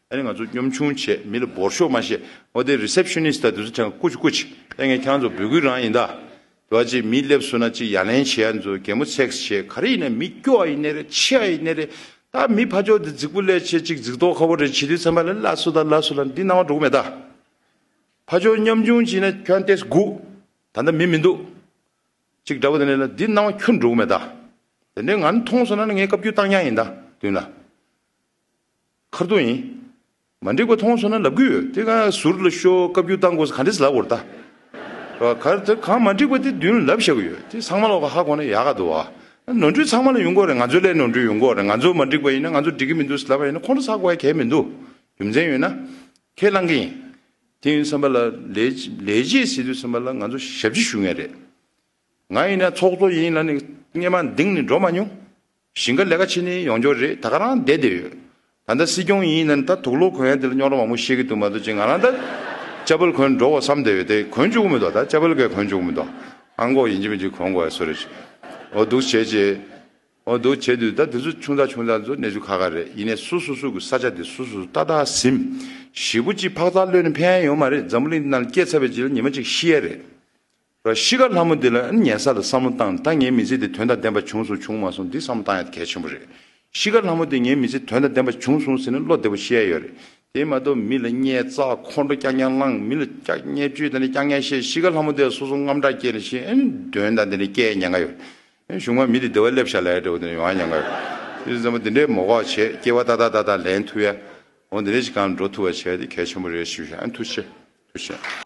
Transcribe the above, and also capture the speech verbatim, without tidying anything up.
ཨ་ནི་ང་ཚོ་གཉོམ་ཆུང་བྱས། མི་ལ་འབོར་ཤོག་མ་བཤད། འོ་དེ་རི་སེབ་ཤ་ནིསྟ་དང་དེ་ཚོ་ཆང་ཀུ་ཅི་ཀུ་ཅི། ཨ་ངས་ཁྱེད་རང་ཚོ་འབོད་སྐུལ་རང་ཡིན་ད། དེ་བ་ཅིག་མི་སླེབས་སོང་ན་ཅིག་ཡ་ལན་བྱེད་ཡ་ཚོ། གད་མོ་ཚེགས་བྱས། ག་རེ་ཡིན་ན་མི་སྐྱོ་བ་ཡིན་ནའི་རེད། འཆི་བ་ཡིན་ནའི་རེད། ད་མི་ཕར་ཕྱོགས་དེ་རྫིག་པོ་ལས་བྱེད་ཅིག་རྫིག་མདོག་ཁ་པོ་རེད། བྱེད་དུས་ཚང་མ་ལ་ལགས་སོ་ད་ལགས་སོ་ལ་འདི་སྣང་བ་འགྲོ་གི་མེད་ད། ཕར་ཕྱོགས་གཉོམ་ཆུང་བྱས་ན་ཁྱོད་ཏེས་སྒུག། ད་ལྟ་མི་མི་འདུག་ཅིག་འདྲ་པོ་དེ་ནས་ལ་འདི་སྣང་བ་ཁྱོན་འགྲོ་གི་མེད་ད། དེ་འདྲའི་ང་ནི་མཐོང་སོང་ན་ངས་བཀའ་བཀྱོན་བཏང་མཁན་ཡིན་ད་མདུན་ལ། ཁར་ཐུག་ཡིན། མ་འགྲིག་པ་མཐོང་སོང་ན་ལབ་གི་ཡོད། དེ་ག་ཟུར་ལ་ཤོག་བཀའ་བཀྱོན་བཏང་དགོས་ཟེར་ག་འདྲས་ལབ་དགོས་རེད་ད། ག་དེ་གང་མ་འགྲིག་པ་དེ་མདུན་ལ་ལབ་བཞག་གི་ཡོད། དེ་ཚང་མ་ལོག་ག་ཧ་གོ་ན་ཡག་ག་འདུག་བ། ནོར་འཁྲུལ་ཚང་མ་ལ་ཡོང་གི་རེད། ང་ཚོ་ལས་ནོར་འཁྲུལ་ཡོང་གི་རེད། ང་ཚོ་མ་འགྲིག་པ་ཡིན་ན། ང་ཚོ་འགྲིག་གི་མི་འདུག་ལབ་པ་ཡིན་ན་ཁོང་ཁྲོ་ཟ་དགོས་ཡ་གལ་མི་འདུག་རྒྱུ་མཚན་ཡོད་ན་ཁས་བླངས་གི་ཡིན། དེ་ཡིན་བསམ་པ་ལ་ལས་ལས་བྱེད་ཟེར་དུས་ཙམ་པ་ལ་ང་ཚོ་ཞབས་ཕྱི་ཞུ་མཁན་རེད། ང་ཡིན་ན་ཚོགས་གཙོ་ཡིན་ལབ་ནས་སྔས་མ་འདིང་ནས་འགྲོ་མ་མྱོང་། ཞིང་ཁ་ལས་ཀ་བྱེད་ནས་ཡོང་ཆོག་རེད། ད་ག་རང་བསྡད་བསྡད་ཡོད། ད་ལྟ་སྲིད་སྐྱོང་ཡིན་ན་ད་དུག་ལོག་གོན་ཡ་དེ་ལ་རྙོག་དྲ་མང་པོ་བཤད་ཀྱི་འདུག་མ་གཏོགས་ཅིག་ང་རང་ད་ཅ་པལ་གོན་འགྲོ་དགོས་བསམ་བསྡད་ཡོད་དེ། གོན་བཅུག་གི་མི་འདུག་ད་ཅ་པལ་གས་གོན་བཅུག་གི་མི་འདུག་ཨང་གོག་ཡིན་གཅིག་མིན་གཅིག་གོན་དགོས་ཡ་སུ་རེད། འོ་འདུག་བྱས་རྗེས། འོ་འདུག་བྱས་དུས་ད་དེ་ཚོ་ཆུང་ཙག་ཆུང་ཙག་ཚོ་གནས་ཚུལ་ཁག་ཁག་རེད། ཡིན་ནའི་སོ་སོ་སོ་གི་ས་ཆ་དེ་སོ་སོ་སོ་ཏག་ཏག་ཟིན། ཞེ་པོ་ཅིག་འཕག་འཚག་གློད་ནས་ཕན་ཡ་ཡོད་མ་རེད། འཛམ་བུ་གླིང་ནང་སྐྱེས་ཚར་བའི་རྗེས་ལ་ཉི་མ་གཅིག་ཤི་ཡ་རེད། ར་ཤི་ཁ་ལྷ་མོ་འདི་ལ་ཉལ་ས་ལ་བསམ་བློ་བཏང་། ད་ངའི་མི་ཚེ་འདི་དོན་དང་ལྡན་པ་བྱུང་སོང་བྱུང་མ་སོང་འདི་བསམ་བློ་བཏང་ཡ་དེ་གལ་ཆེན་པོ་རེད། ཤི་ཁ་ལྷ་མོ་འདི་ངའི་མི་ཚེ་དོན་དང་ལྡན་པ་བྱུང་སོང་ཟེར་ནས་བློ་བདེ་པོ་ཤི་ཡ་ཡོད་རེད། དེ་མ་གཏོགས་མི་ལ་བརྙས་བཙག་ཁོང་ཁྲོ་རྐྱང་རྐྱང་ལངས། མི་ལ་རྐྱང་བརྙས་བཅོས་དང་ནི་རྐྱང་རྐྱང་བཤད། ཤི་ཁ་ལྷ་མོ་འདི་ལ་སོ་སོ་དངངས་སྐྲག་སྐྱེས་ནས་ཤི། ཨེ་ནི་དོན་དང་འདི་ནི་སྐྱེལ་ཉན་ག་ཡོད། ཨེ་གཞུང་མ་མི་དེ་བདེ་བ་སླེབས་ཤག་ལ་ཡ་འདྲ་བོ་དེ་ནི་ཡོང་ཡ་ཉན་ག་ཡོད། དེ་ཚོ་ཚང་མ་འདི་འདྲའི་མོ་གོག་བྱས་སྐྱེ་བ་ཏག་ཏག་ཏག་ཏག་ལེན་ཐུབ་ཡ། འོ་འདི་འདྲའི་ཞིག་གང་འགྲོ་ཐུབ་པ་བྱས་ཏེ་གལ་ཆེན་པོ་རེད་ཞུ་ཤག་ཨ་ཐུགས་རྗེ་ཆེ། ཐུགས་རྗེ་ཆེ།